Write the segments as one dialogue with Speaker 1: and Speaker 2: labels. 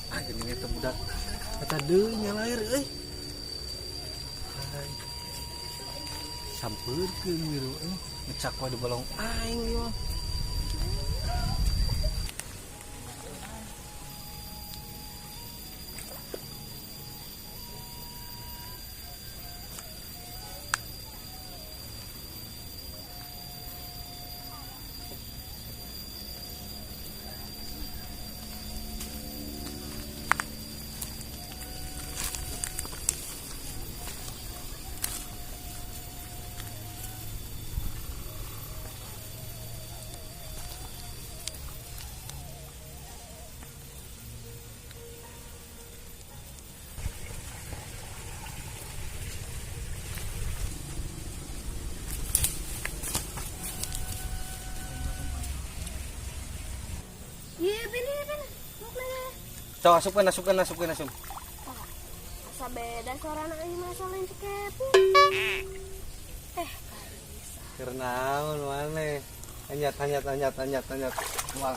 Speaker 1: Ah, gini eta budak. Eta deui nyalair euy. Hai. Sampeurkeun miru euy. Ngecak wae di balong aing ieu mah.
Speaker 2: Iya, bener bener. Mau kemana?
Speaker 1: Sok asupkeun asupkeun asupkeun asup.
Speaker 2: Asa beda suarana aing mah lain si Kevin. Eh, bisa.
Speaker 1: Keur naon maneh? Anyat anyat anyat anyat anyat. Wah.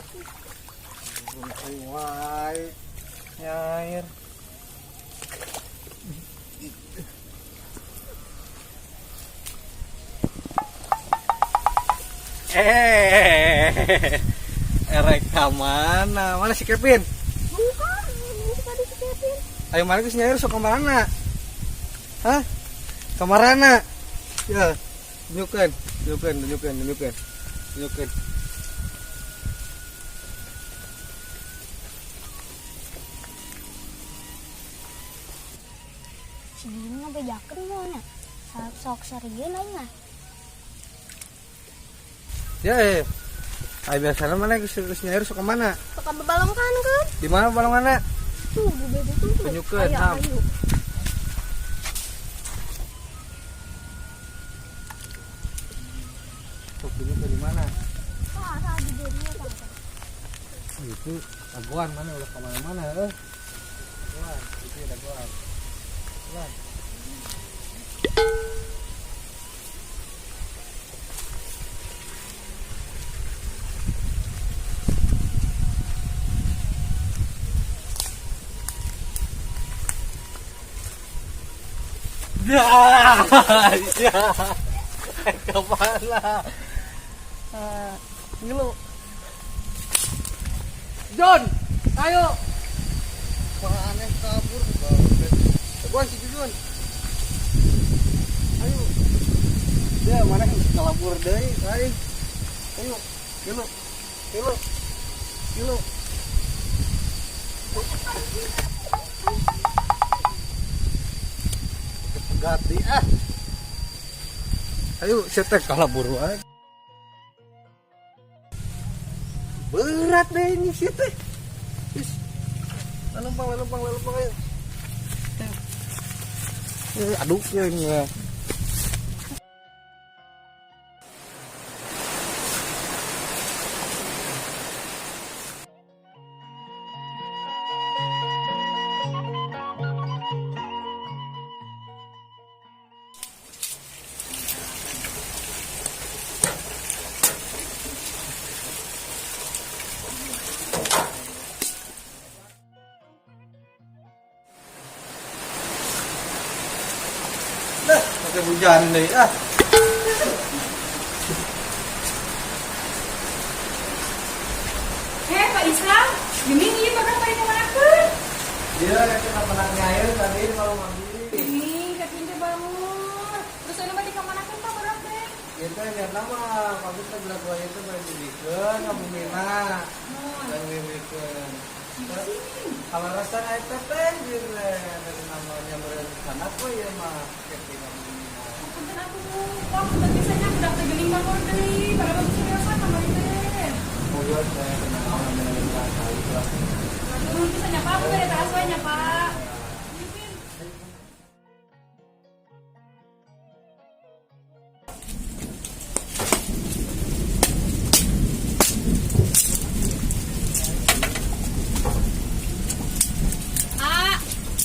Speaker 1: Aing wae. Nyair. Eh, erek ka mana? Mana si Kevin?
Speaker 2: Bukan, ini tadi si Kevin.
Speaker 1: Ayo mana geus nyair sok ka mana? Hah? Ka mana? Ya, tunjukkeun, tunjukkeun, tunjukkeun, tunjukkeun. Tunjukkeun.
Speaker 2: Si Dino ngabejakeun mah nya. Sok serieun aing mah.
Speaker 1: Ya, eh. Ayo biasanya mana geus geus nyair sok ka mana?
Speaker 2: Sok ka babalongkan kan?
Speaker 1: Di mana balonganna?
Speaker 2: Tuh, di bebe tuh.
Speaker 1: Tunjukkeun,
Speaker 2: Ayo,
Speaker 1: ham.
Speaker 2: ayo.
Speaker 1: Sok tunjukkeun di mana?
Speaker 2: Ah, ada di bebe tah.
Speaker 1: Oh, itu dagoan mana ulah ka mana-mana euy. Dagoan, itu ya dagoan. Dagoan. Ya, ya. Kemana? Ah, ngilu. John, ayo. Mana kabur? Dagoan si Jun. Ayo. Ya, mana kalabur deui, ayo. Ayo, ngilu. Ngilu. Ngilu. Pegat di ah. Ayo, saya teh kalabur wae. Berat deh ini sih teh. Is. Lalumpang, lalumpang, lalumpang ayo. Eh, aduknya ini ya. Dah, pakai hujan deh ah.
Speaker 3: Hei Pak Islam, gini iya bakal pada kemana?
Speaker 1: Iya, kita pernah nyair tadi kalau mandi.
Speaker 3: Ini Kevin teh bangun. Terus anu balik kemana kan Pak berat deh?
Speaker 1: Kita lihat nama, bagus teh berat gua itu bari dibikeun ka bumina. Dan dibikeun. Kalau rasa air teh gitu dari namanya. Anak we ieu mah Kevin mah.
Speaker 3: Punten atuh, Pak, punten pisan nya budak teh geuning bangor deui, pada bagus biasa kamari teh.
Speaker 1: Oh iya, saya kenal orang yang kali lah.
Speaker 3: Turun pisan nya, Pak, punten eta asuh nya, Pak. Yupin. Ah,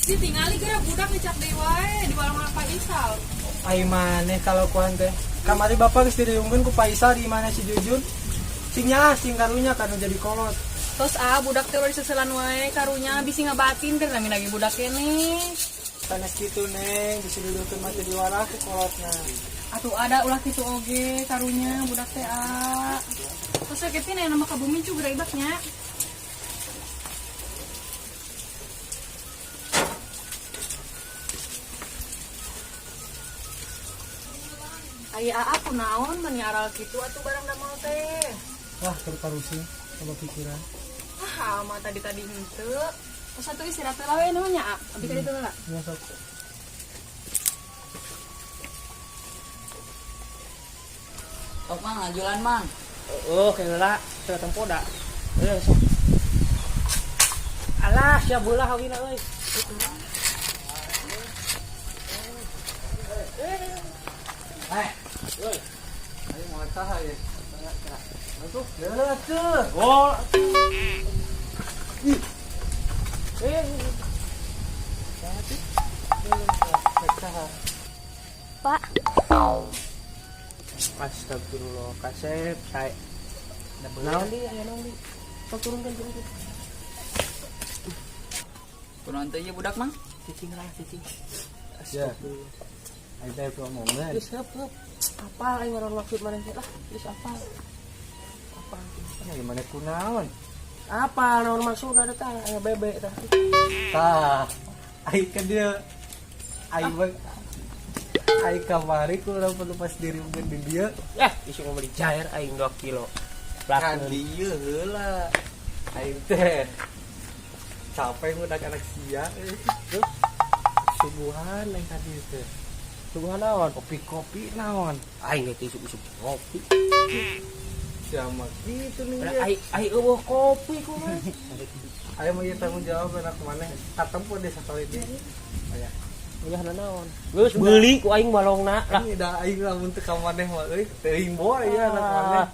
Speaker 3: ditingali geura budak dicap deui wae di warung Pak Isal.
Speaker 4: Ai maneh kalakuan teh. Kamari bapak geus diriungkeun ku Pak Isal di mana si Jujun. Sing nyaah sing karunya kana jadi kolot.
Speaker 3: Terus ah budak teh ulah diseselan wae karunya bisi ngabatin teh nami lagi budak kene.
Speaker 4: Sanes kitu Neng, bisi dudukkeun mah teu diwarah ku kolotna.
Speaker 3: Atuh ada ulah kitu oge karunya budak teh ah. Terus ya Kevin aya nama ka bumi juga ibaknya. Aya aa kunaon mani aral kitu atuh barang damel teh.
Speaker 4: Wah, keur parusing coba pikiran.
Speaker 3: Ah, mah tadi-tadi henteu. Terus atuh istirahat heula we namanya, A. Abi ka ditu heula.
Speaker 4: Ya sok.
Speaker 5: Sok Mang, ngajulan Mang.
Speaker 6: Oh, kayak heula, teu tempo da. Euy, sok. Alah, sia beula hawina euy.
Speaker 1: Eh,
Speaker 6: Euy,
Speaker 1: ayo mau saha ya? Masuk. Lelah tuh.
Speaker 6: gol. Ih. Eh,
Speaker 1: Saha.
Speaker 2: Pak,
Speaker 6: astagfirullah, kasep sae. Naon di aya naon di? Sok turunkeun turunkeun.
Speaker 5: Kunaon teh ieu budak Mang?
Speaker 6: Cicing lah, cicing.
Speaker 1: Ya. Ayo teh omongan.
Speaker 6: Geus heup heup. Apal aing ngaran maksud maneh teh lah, geus apal. Apal.
Speaker 1: Ya gimana kunaon?
Speaker 6: Apal naon maksudna teh aya bebe tah.
Speaker 1: Tah. Aing ka dia. Aing mah aing kamari ku urang perlu pas diriungkeun di dieu.
Speaker 6: Eh, isu mau beli jair aing 2 kilo.
Speaker 1: Kan
Speaker 6: Lakeun.
Speaker 1: dieu heula. Aing teh capek ngudak anak sia euy.
Speaker 6: Terus
Speaker 1: Suguhan aing ka dieu teh.
Speaker 6: suguhan naon?
Speaker 1: Kopi-kopi naon?
Speaker 6: Aing ge teh isuk-isuk ngopi.
Speaker 1: Sia mah kitu nih.
Speaker 6: Padahal
Speaker 1: ieu.
Speaker 6: aing aing eueuh kopi kumaha.
Speaker 1: Aing mah ieu tanggung jawab anak maneh katempo deh sakali deui. Aya.
Speaker 6: Ulah naon. Geus beuli ku aing balongna lah.
Speaker 1: Ini dah aing lamun teu ka maneh mah euy, teuing boy ieu anak maneh.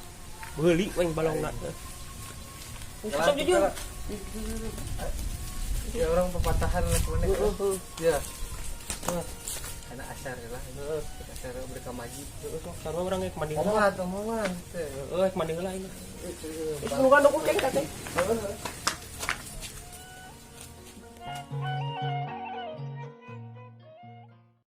Speaker 6: Beuli ku aing balongna. Sok jujur.
Speaker 1: Ya orang pepatahan anak maneh.
Speaker 6: Heeh.
Speaker 1: Ya. Anak asar lah. Heeh, asar mereka maju.
Speaker 6: Heeh, sok sarua urang ge mandi heula.
Speaker 1: Omongan, omongan teh.
Speaker 6: Heeh, mandi heula aing. Geus nu kan keng teh.
Speaker 1: Heeh.